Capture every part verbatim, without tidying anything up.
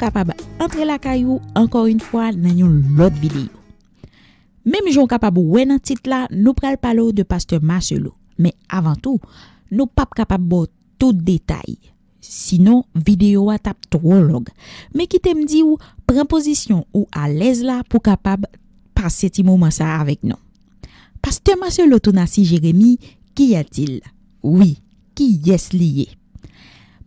kapab antre lakay ou ankò yon fwa nan yon lòt videyo. Menm jan w kapab wè nan tit la, nou pral pale w de pastè Marcelo. Men avan tou, nou p ap kapab ba w tout detay. Sinon, videyo a t ap twò long. Men kite m di w, pran pozisyon ou alèz la pou kapab pase ti moman sa a avèk nou. Pastè Marcelo Thonacy Jérémy, qui est-il? Wi, kiyès li ye?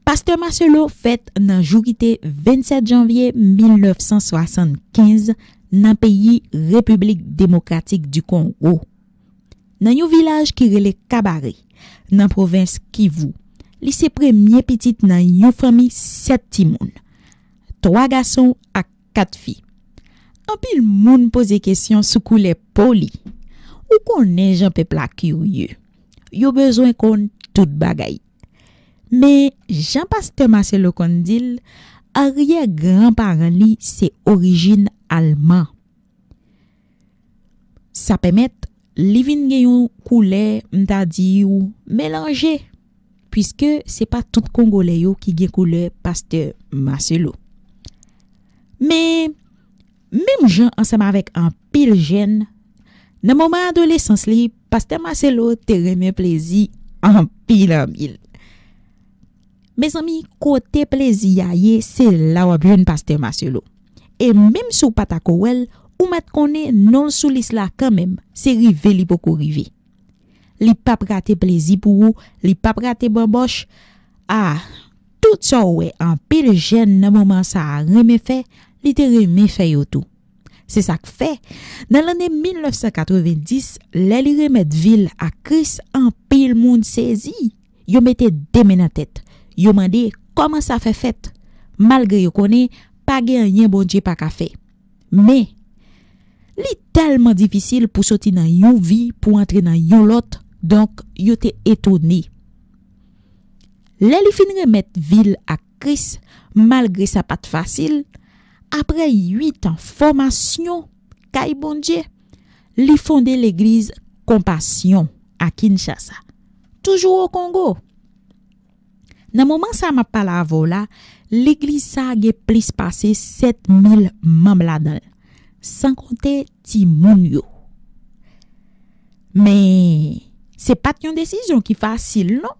Pastè Marcelo fèt nan jou ki te vennsèt janvye mil nèf san swasannkenz nan peyi Repiblik Demokratik di Kongo, nan yon vilaj ki rele Kabare, nan pwovens Kivu. Li se premye pitit nan yon fanmi sèt timoun, twa gason ak kat fi. Anpil moun poze kesyon sou koulè po li. Ou konnen jan pèp la kirye. Yo bezwen konn tout bagay. Men, jan pastè Marcelo konn di l, aryè granparan li se orijin alman. Sa pèmèt li vin gen yon koulè, m ta di w, melanje, piske se pa tout Kongolè yo ki gen koulè pastè Marcelo. Men, menm jan ansanm avèk anpil jèn, nan moman adolesans li, pastè Marcelo te renmen plezi anpil anpil. Mezanmi, kote plezi a ye, se la w ap jwenn pastè Marcelo. E menm si w pa ta ko wè l, ou mèt konnen non l sou lis la kanmenm, se rive li poko rive. Li p ap rate plezi pou ou, li p ap rate banbòch. A, tout sa w wè anpil jèn nan moman sa a renmen fè, li te renmen fè yo tou. Se sa k fè, nan lane mil nèf san katrevenndis, lè li remèt vi l a Kris, anpil moun sezi. Yo mete de men nan tèt. Yo mande kòman sa fè fèt, malgre yo konnen pa gen anyen Bondye pa ka fè. Men, li tèlman difisil pou soti nan yon vi pou antre nan yon lòt, donk yo te etone. Lè li fin remèt vi l ak Kris, malgre sa pa t fasil, apre uit an fòmasyon kay Bondye, li fonde legliz Konpasyon a Kinshasa, toujou o Kongo. Nan moman sa a m ap pale avè w la, legliz sa a gen plis pase sèt mil manm ladan l, san konte timoun yo. Men, se pa t yon desizyon ki fasil, non.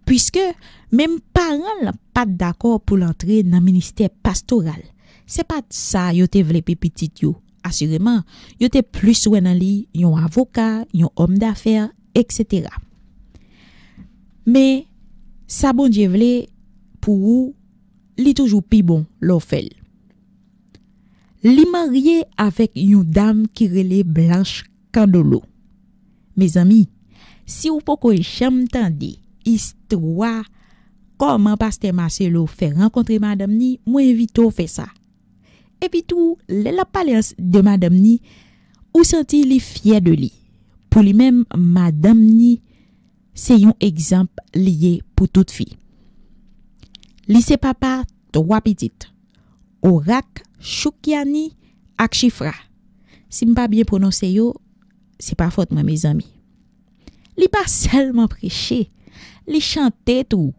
Piske menm paran l pa t dakò pou l antre nan ministè pastoral. Se pa t sa yo te vle pou pitit yo. Asireman, yo te plis wè nan li yon avoka, yon òm dafè, etsetera. Men, sa Bondye vle pou ou, li toujou pi bon lè w fè l. Li marye avèk yon dam ki rele Blanche Candolo. Mezanmi, si w poko janm tande istwa kòman pastè Marcelo fè rankontre madanm ni, mwen envite w fè sa. Epi tou, lè l ap pale ans-, de madanm ni, ou santi li fyè de li. Pou li menm, madanm ni se yon egzanp li ye pou tout fi. Li se papa twa pitit, Orak, Choukiani ak Chifra. Si m pa byen pwononse yo, se pa fòt mwen, mezanmi. Li pa sèlman preche, li chante tou.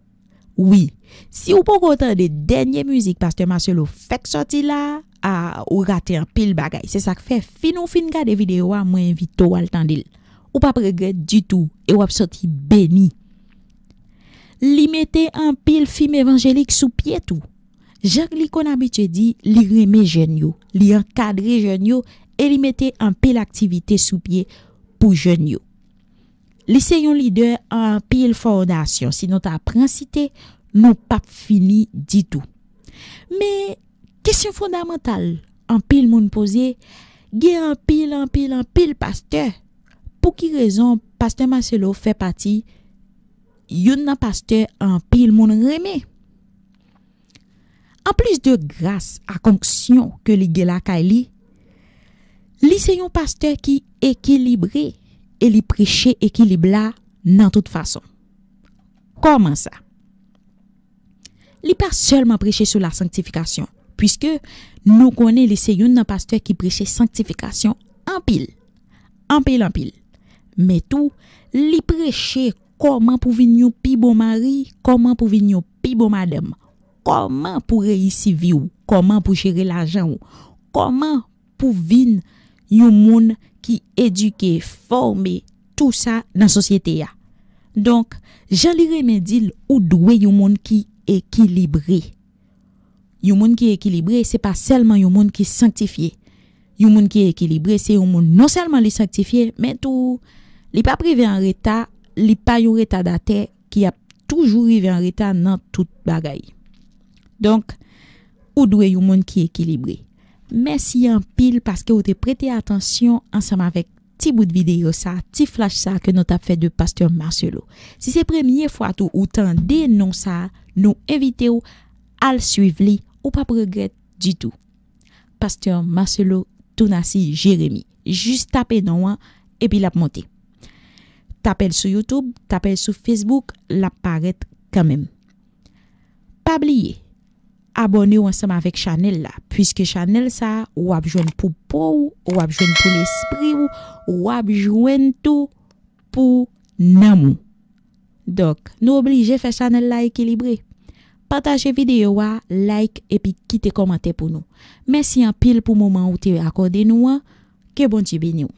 Wi, si w poko tande dènye mizik pastè Marcelo fèk sòti la, a, ou rate anpil bagay. Se sa k fè, fin ou fin gade videyo a, mwen envite w al tande l. Ou p ap regrèt ditou e w ap sòti beni. Li mete anpil fim evanjelik sou pye tou. Jan li konn abitye di, li renmen jèn yo, li ankadre jèn yo e li mete anpil aktivite sou pye pou jèn yo. Li se yon lidè anpil fondasyon, si nou ta pran site, nou p ap fini ditou. Men, kesyon fondamantal anpil moun poze, gen anpil, anpil, anpil pastè. Pou ki rezon pastè Marcelo fè pati youn nan pastè anpil moun renmen? Anplis de gras ak onksyon ke li gen lakay li, li se yon pastè ki ekilibre e li preche ekilib la nan tout fason. Kòman sa? Li pa sèlman preche sou la sanktifikasyon, piske nou konnen li se youn nan pastè ki preche sanktifikasyon anpil, anpil, anpil. Men tou, li preche kòman pou vin yon pi bon mari, kòman pou vin yon pi bon madanm. kòman pou reyisi vi w, kòman pou jere lajan w, kòman pou vin yon moun ki edike, fòme, tou sa nan sosyete a. Donk, jan li renmen di l, ou dwe yon moun ki ekilibre. Yon moun ki ekilibre, se pa sèlman yon moun ki sanktifye. Yon moun ki ekilibre, se yon moun non sèlman li sanktifye, men tou, li p ap rive an reta, li pa yon retadatè ki ap toujou rive an reta nan tout bagay. Donk, ou dwe yon moun ki ekilibre. Mèsi anpil paske ou te prete atansyon ansanm avèk ti bout videyo sa, ti flach sa ke nou t ap fè de pastè Marcelo. Si se premye fwa tou ou tande non sa, nou envite w al swiv li, ou p ap regrèt ditou. Pastè Marcelo Tounasi Jeremi. Jis tape non an, epi l ap monte. Tape l sou YouTube, tape l sou Facebook, l ap parèt kanmenm. Pa bliye, abòne w ansanm avèk chanèl la, piske chanèl sa a, w ap jwenn pou po w, w ap jwenn pou lespri w, w ap jwenn tou pou nanm ou. Donk, nou oblije fè chanèl la ekilibre. Pataje videyo a, like epi kite kòmantè pou nou. Mèsi anpil pou moman ou te akòde nou an. Ke Bondye beni w.